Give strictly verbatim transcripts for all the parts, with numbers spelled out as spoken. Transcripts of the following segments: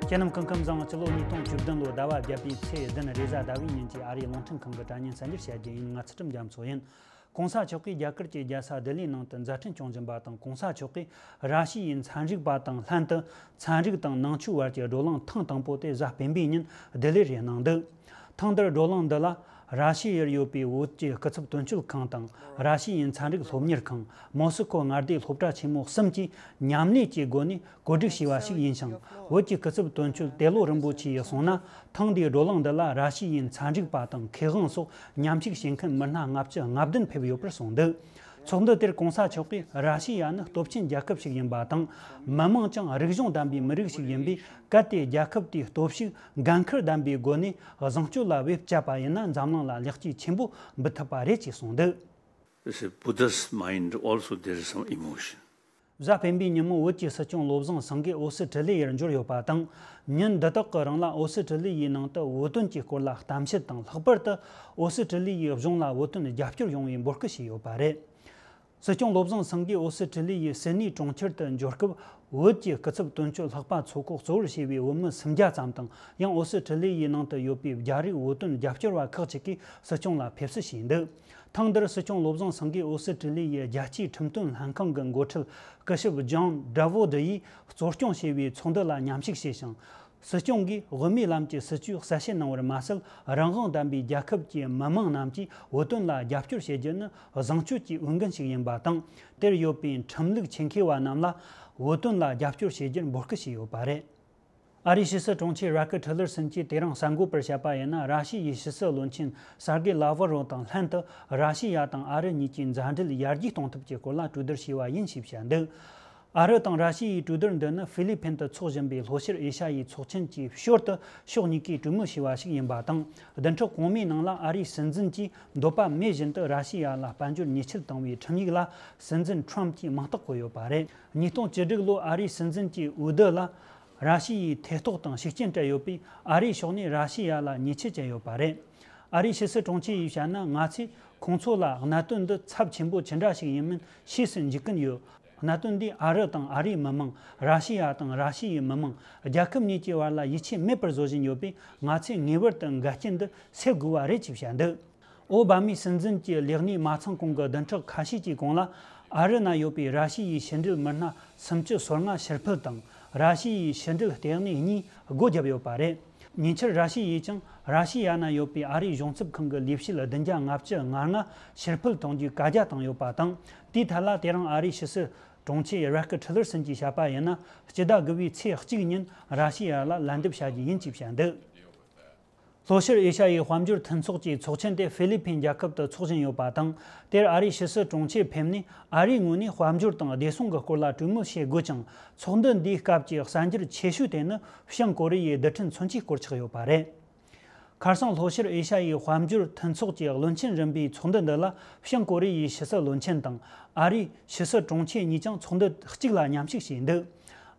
ཁྱེད་རྣམས་སྐུ་ཁམས་བཟང་། སྤྱི་ལོ་ཉིས་སྟོང་བཅུ་བདུན་ལོའི་ཟླ་བ་བརྒྱད་པའི་ཚེས་བདུན་རེས་གཟའ་ཟླ་བའི་ཉིན་གྱི་ཨ་རིའི་རླུང་འཕྲིན་ཁང་གི་དྲ་བརྙན་གསར་འགྱུར་བཤད་རྒྱུ་ཡིན། ང་ཚུལ་ཁྲིམས་རྒྱ་མཚོ་ཡིན། གོང་ས་མཆོག་གིས་རྒྱ་གར་གྱི་རྒྱལ་ས་ལྡི་ལིའི་ནང་དུ་མཛད་འཕྲིན་སྐྱོང་བཞིན་པ་དང་། གོང་ས་མཆོག་གིས་ར་ཤི་ཡའི་ཚན་རིག་པ་དང་ལྷན་དུ་ཚན་རིག་དང་ནང་ཆོས་བར་གྱི་བགྲོ་གླེང་ཐེངས་དང་པོ་དེ་གཟའ་སྤེན་པའི་ཉིན་ལྡི་ལིར་གནང་འདུག། ཐེངས་འདིར་བགྲོ་གླེང་འདི་ལ་ར་ཤི་ཡར་ཡོད་པའི་བོད་ཀྱི་སྐུ་ཚབ་དོན་གཅོད་ཁང་དང་། ར་ཤི་ཡའི་ཚན་རིག་སློབ་གཉེར་ཁང་། མོ་སི་ཁོ་མངའ་སྡེའི་སློབ་གྲྭ་ཆེན་མོ་གསུམ་གྱིས་མཉམ་ལས་ཀྱི་སྒོ་ནས་གོ་སྒྲིག་བྱས་པ་ཞིག་ཡིན་ཞིང་། བོད་ཀྱི་སྐུ་ཚབ་དོན་གཅོད་ཏེ་ལོ་རིན་པོ་ཆེ་ཡིས་གསུངས་ན། ཐེངས་འདིའི་བགྲོ་གླེང་འདི་ལ་ར་ཤི་ཡའི་ཚན་རིག་པ་དང་མཁས་དབང་སོགས་མཉམ་ཞུགས་བྱེད་མཁན་མི་སྣ་ལྔ་བཅུ་ང་བདུན་ཕེབས་ཡོད་པར་གསུངས་འདུག། ཚོགས་འདུ་དེར་གོང་ས་མཆོག་གིས། ར་ཤི་ཡ་ནི་སྟོབས་ཆེན་རྒྱལ་ཁབ་ཞིག་ཡིན་པ་དང་། མི་དམངས་ཀྱང་རིག་གཞུང་ལྡན་པའི་མི་རིགས་ཤིག་ཡིན་པས། གལ་ཏེ་རྒྱལ་ཁབ་དེའི་སྟོབས་ཤུགས་འགན་འཁུར་ལྡན་པའི་སྒོ་ནས་བཟང་སྤྱོད་ལ་བེད་སྤྱད་པ་ཡིན་ན། འཛམ་གླིང་ལ་ལེགས་སྐྱེས་ཆེན་པོ་འབུལ་ཐུབ་པ་རེད་ཅེས་གསུངས་འདུག། It's a Buddha's mind also, there is some emotion. གཟའ་སྤེན་པའི་ཉིན་མོ་བོད་ཀྱི་སྲིད་སྐྱོང་བློ་བཟང་སེང་གེ་ཨོ་སི་ཀྲི་ལི་ཡར་འབྱོར་ཡོད་པ་དང་། ཉིན་འདི་དག་གི་རིང་ལ་ཨོ་སི་ཀྲི་ལི་ཡའི་ནང་དུ་བོད་དོན་གྱི་སྐོར་ལ་གཏམ་བཤད་དང་། ལྷག་པར་དུ་ཨོ་སི་ཀྲི་ལི་ཡའི་གཞུང་ལ་བོད་དོན་རྒྱབ་སྐྱོར་ཡོང་བའི་འབོད་སྐུལ་བྱས་ཡོད་པ་རེད། སྲིད་སྐྱོང་བློ་བཟང་སེང་གེ་ཨོ་སི་ཀྲི་ལི་ཡའི་སིད་ནི་གྲོང་ཁྱེར་དུ་འབྱོར་སྐབས། བོད་ཀྱི་སྐུ་ཚབ་དོན་གཅོད་ལྷག་པ་ཚོགས་ཁག་གཙོ་བོར་བྱས་པའི་བོད་མི་སུམ་བརྒྱ་ཙམ་དང་། ཡང་ཨོ་སི་ཀྲི་ལི་ཡའི་ནང་དུ་ཡོད་པའི་རྒྱ་རིགས་བོད་དོན་རྒྱབ་སྐྱོར་བ་ཁག་ཅིག་གིས་སྲིད་སྐྱོང་ལ་ཕེབས་བསུ་བྱས་འདུག། ཐེངས་འདིར་སྲིད་སྐྱོང་བློ་བཟང་སེང་གེ་ཨོ་སི་ཀྲི་ལི་ཡའི་རྒྱལ་སྤྱིའི་ཁྲིམས་དོན་ལྷན་ཁང་གི་འགོ་ཁྲིད་སྐུ་ཞབས་ཇོན་བྲ་བོ་ཌི་ཡིས་གཙོ་སྐྱོང་བྱས་པའི་ཚོགས་འདུ་ལ་མཉམ་ཞུགས་བྱས་ཤིང་། སྲིད་སྐྱོང་གིས་དབུ་མའི་ལམ་གྱི་སྲིད་བྱུས་གསལ་བཤད་གནང་བར་མ་ཟད། རང་དབང་ལྡན་པའི་རྒྱལ་ཁབ་ཀྱི་མི་དམངས་རྣམས་ཀྱིས་བོད་དོན་ལ་རྒྱབ་སྐྱོར་བྱེད་རྒྱུ་ནི་བཟང་སྤྱོད་ཀྱི་འོས་འགན་ཞིག་ཡིན་པ་དང་། དེར་ཡོད་པའི་ཁྲིམས་ལུགས་ཆེད་མཁས་བ་རྣམས་ལ་བོད་དོན་ལ་རྒྱབ་སྐྱོར་བྱེད་རྒྱུར་འབོད་སྐུལ་བྱས་ཡོད་པ་རེད། ཨ་རིའི་ཕྱི་སྲིད་དྲུང་ཆེ་རེག་ཊི་ལར་སན་གྱིས་དེ་རིང་གསར་འགོད་པར་བཤད་པ་ཡིན་ན། ར་ཤི་ཡའི་ཕྱི་སྲིད་བློན་ཆེན་སར་གེ་ལ་ཝ་རོ་དང་ལྷན་དུ་ར་ཤི་ཡ་དང་ཨ་རི་གཉིས་ཀྱི་མཛའ་འབྲེལ་ཡར་རྒྱས་གཏོང་ཐབས་ཀྱི་སྐོར་ལ་གྲོས་བསྡུར་བྱས་པ་ཡིན་ཞེས་བཤད་འདུག། ཨ་རི་དང་ར་ཤི་ཡའི་གྲོས་བསྡུར་འདི་ནི་ཧྥི་ལི་ཕིན་དུ་འཚོགས་བཞིན་པའི་ལྷོ་ཤར་ཨེ་ཤ་ཡའི་ཚོགས་ཆེན་གྱི་ཞོར་དུ་ཕྱོགས་གཉིས་ཀས་གྲོས་མོལ་བྱས་པ་ཞིག་ཡིན་པ་དང་། བདུན་ཕྲག་གོང་མའི་ནང་ལ་ཨ་རིའི་སྲིད་འཛིན་གྱིས་འདོད་པ་མེད་བཞིན་དུ་ར་ཤི་ཡ་ལ་དཔལ་འབྱོར་ཉེས་ཆད་བཏང་བའི་ཁྲིམས་ཡིག་ལ་སྲིད་འཛིན་ཁྲོམ་གྱིས་མིང་རྟགས་བཀོད་ཡོད་པ་རེད། ཉིས་སྟོང་བཅུ་དྲུག་ལོའི་ཨ་རིའི་སྲིད་འཛིན་གྱི་འོས་བསྡུ་ལ། ར་ཤི་ཡས་ཐེ་གཏོགས་དང་ཤུགས་རྐྱེན་སྤྲད་ཡོད་པས། ཨ་རིའི་ཕྱོགས་ནས་ར་ཤི་ཡ་ལ་ཉེས་ཆད་བཅད་ཡོད་པ་རེད། ཨ་རིའི་ཕྱི་སྲིད་དྲུང་ཆེ་ཡིས་བཤད་ན། ང་ཚོས་ཁོང་ཚོ་ལ་གནད་དོན་འདི་ཚབས་ཆེན་པོ་ཅི་འདྲ་ཞིག་ཡིན་མིན་ཤེས་སུ་འཇུག་གིན་ཡོད། གནད་དོན་འདིས་ཨ་རི་དང་ཨ་རིའི་མི་དམངས། ར་ཤི་ཡ་དང་ར་ཤི་ཡའི་མི་དམངས། རྒྱལ་ཁབ་གཉིས་ཀྱི་བར་ལ་ཡིད་ཆེས་མེད་པར་བཟོ་བཞིན་ཡོད་པས། ང་ཚོས་ངེས་པར་དུ་འགལ་རྐྱེན་འདི་སེལ་དགོས་པ་རེད་ཅེས་བཤད་འདུག། ཨོ་བྷ་མའི་སྲིད་འཛིན་གྱི་ལས་གནས་མ་ཚང་གོང་གི་བདུན་ཕྲག་ཁ་ཤས་ཀྱི་གོང་ལ། ཨ་རི་ན་ཡོད་པའི་ར་ཤི་ཡའི་ཕྱི་འབྲེལ་མི་སྣ་སུམ་ཅུ་སོ་ལྔ་ཕྱིར་འཕུད་དང་། ར་ཤི་ཡའི་ཕྱི་འབྲེལ་ལྟེ་གནས་གཉིས་སྒོ་བརྒྱབ་ཡོད་པ་རེད། ཉེ་ཆར་ར་ཤི་ཡས་ཀྱང་ར་ཤི་ཡ་ན་ཡོད་པའི་ཨ་རིའི་གཞུང་ཚབ་ཁང་གི་ལས་བྱེད་བདུན་བརྒྱ་ལྔ་བཅུ་ང་ལྔ་ཕྱིར་འཕུད་གཏོང་རྒྱུའི་བཀའ་རྒྱ་བཏང་ཡོད་པ་དང་། དེའི་ཐད་ལ་དེ་རིང་ཨ་རིའི་ཕྱི་སྲིད་དྲུང་ཆེ་རེག་ཊི་ལར་སན་གྱིས་བཤད་པ་ཡིན་ན། སྤྱི་ཟླ་དགུ་པའི་ཚེས་གཅིག་ཉིན་ར་ཤི་ཡ་ལ་ལན་འདེབས་བྱ་རྒྱུ་ཡིན་ཅེས་བཤད་འདུག། ལྷོ་ཤར་ཨེ་ཤ་ཡའི་དཔལ་འབྱོར་མཐུན་ཚོགས་ཀྱི་ཚོགས་ཆེན་དེ་ཧྥི་ལི་ཕིན་རྒྱལ་ཁབ་ཏུ་འཚོགས་བཞིན་ཡོད་པ་དང་། དེར་ཨ་རིའི་ཕྱི་སྲིད་དྲུང་ཆེ་ཕེབས་ནས། ཨ་རིའི་ངོས་ནས་དཔལ་འབྱོར་དང་བདེ་སྲུང་གི་སྐོར་ལ་གྲོས་མོལ་བྱེད་དགོས་ཀྱང་། ཚོགས་འདུ་འདིའི་སྐབས་ཀྱི་གསར་འགྱུར་ཆེ་ཤོས་དེ་ནི་བྱང་ཀོ་རི་ཡའི་རྡུལ་ཕྲན་མཚོན་ཆའི་སྐོར་ཆགས་ཡོད་པ་རེད། ཁ་སང་ལྷོ་ཤར་ཨེ་ཤ་ཡའི་དཔལ་འབྱོར་མཐུན་ཚོགས་ཀྱི་བློན་ཆེན་རིམ་པའི་ཚོགས་འདུ་འདི་ལ། བྱང་ཀོ་རི་ཡའི་ཕྱི་སྲིད་བློན་ཆེན་དང་ཨ་རིའི་ཕྱི་སྲིད་དྲུང་ཆེ་གཉིས་ཀྱང་ཚོགས་འདུ་གཅིག་ལ་མཉམ་ཞུགས་བྱས་འདུག།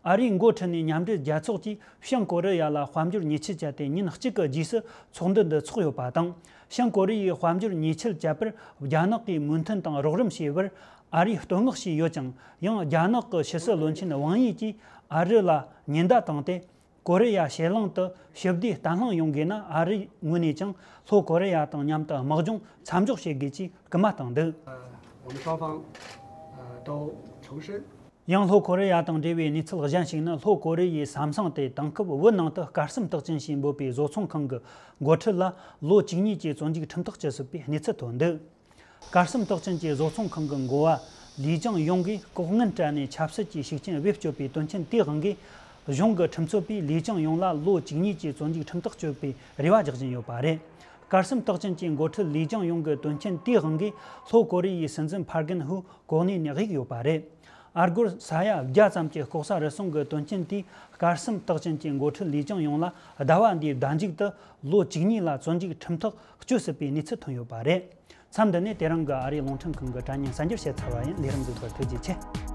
ཨ་རིའི་འགོ་ཁྲིད་ནས་མཉམ་འབྲེལ་རྒྱལ་ཚོགས་ཀྱིས་བྱང་ཀོ་རི་ཡ་ལ་དཔལ་འབྱོར་ཉེས་ཆད་བཅད་དེ་ཉིན་གཅིག་གི་རྗེས་སུ་ཚོགས་འདུ་འདི་འཚོགས་ཡོད་པ་དང་། བྱང་ཀོ་རི་ཡས་དཔལ་འབྱོར་ཉེས་ཆད་བཅད་པར་རྒྱ་ནག་གིས་མོས་མཐུན་དང་རོགས་རམ་བྱས་པར་ཨ་རིས་བསྟོད་བསྔགས་བྱས་ཡོད་ཀྱང་། ཡང་རྒྱ་ནག་གི་ཕྱི་སྲིད་བློན་ཆེན་ཝང་ཡི་གྱིས་ཨ་རི་ལ་ཉེན་བརྡ་བཏང་སྟེ། ཀོ་རི་ཡ་ཕྱེད་གླིང་དུ་ཞི་བདེ་བརྟན་ལྷིང་ཡོང་དགོས་ན། ཨ་རིའི་ངོས་ནས་ཀྱང་ལྷོ་ཀོ་རི་ཡ་དང་མཉམ་དུ་དམག་སྦྱོང་མཚམས་འཇོག་བྱེད་དགོས་ཅེས་སྐུལ་མ་བཏང་འདུག། 呃，我们双方，呃，都重申 ཡང་ལྷོ་ཀོ་རི་ཡ་དང་འབྲེལ་བའི་གནས་ཚུལ་གཞན་ཞིག་ནི། ལྷོ་ཀོ་རི་ཡའི་ས་མཚམས་དེ་དེང་སྐབས་བོད་ནང་དུ་དཀར་གསུམ་རྟགས་ཅན་ཞེས་འབོད་པའི་བཟོ་ཚོང་ཁང་གི་འགོ་ཁྲིད་ལ་ལོ་བཅུ་གཉིས་ཀྱི་བཙོན་འཇུག་ཁྲིམས་ཐག་གཅོད་སྲིད་པའི་གནས་ཚུལ་ཐོན་འདུག། དཀར་གསུམ་རྟགས་ཅན་གྱི་བཟོ་ཚོང་ཁང་གི་འགོ་བ་ལི་ཅང་ཡུང་གིས་ལྐོག་རྔན་སྤྲད་ནས་ཆབ་སྲིད་ཀྱི་ཤུགས་རྐྱེན་བེད་སྤྱོད་པའི་དོན་རྐྱེན་དེའི་དབང་གིས། གཞུང་གི་ཁྲིམས་རྩོད་པས་ལི་ཅང་ཡུང་ལ་ལོ་བཅུ་གཉིས་ཀྱི་བཙོན་འཇུག་ཁྲིམས་ཐག་གཅོད་པའི་རེ་བ་རྒྱག་བཞིན་ཡོད་པ་རེད། དཀར་གསུམ་རྟགས་ཅན་གྱི་འགོ་ཁྲིད་ལི་ཅང་ཡུང་གི་དོན་རྐྱེན་དེའི་དབང་གིས། ལྷོ་ཀོ་རི་ཡའི་སྲིད་འཛིན་ཕར་གན་ཧུའུ་གོ་གནས་ནས་གཡུགས་ཡོད་པ་རེད། ཨ་སྒོར་ས་ཡ་བརྒྱ་ཙམ་གྱི་ལྐོག་ཟ་རུལ་སུངས་ཀྱི་དོན་རྐྱེན་དེས། དཀར་གསུམ་རྟགས་ཅན་གྱི་འགོ་ཁྲིད་ལི་ཅང་ཡུང་ལ་ཟླ་བ་འདིའི་ཟླ་མཇུག་ཏུ་ལོ་བཅུ་གཉིས་ལ་བཙོན་འཇུག་ཁྲིམས་ཐག་གཅོད་སྲིད་པའི་གནས་ཚུལ་ཐོན་ཡོད་པ་རེད། མཚམས་འདི་ནས་དེ་རིང་གི་ཨ་རིའི་རླུང་འཕྲིན་ཁང་གི་དྲ་བརྙན་གསར་འགྱུར་བཤད་ཚར་བ་ཡིན། ལས་རིམ་འཛུགས་པར་ཐུགས་རྗེ་ཆེ།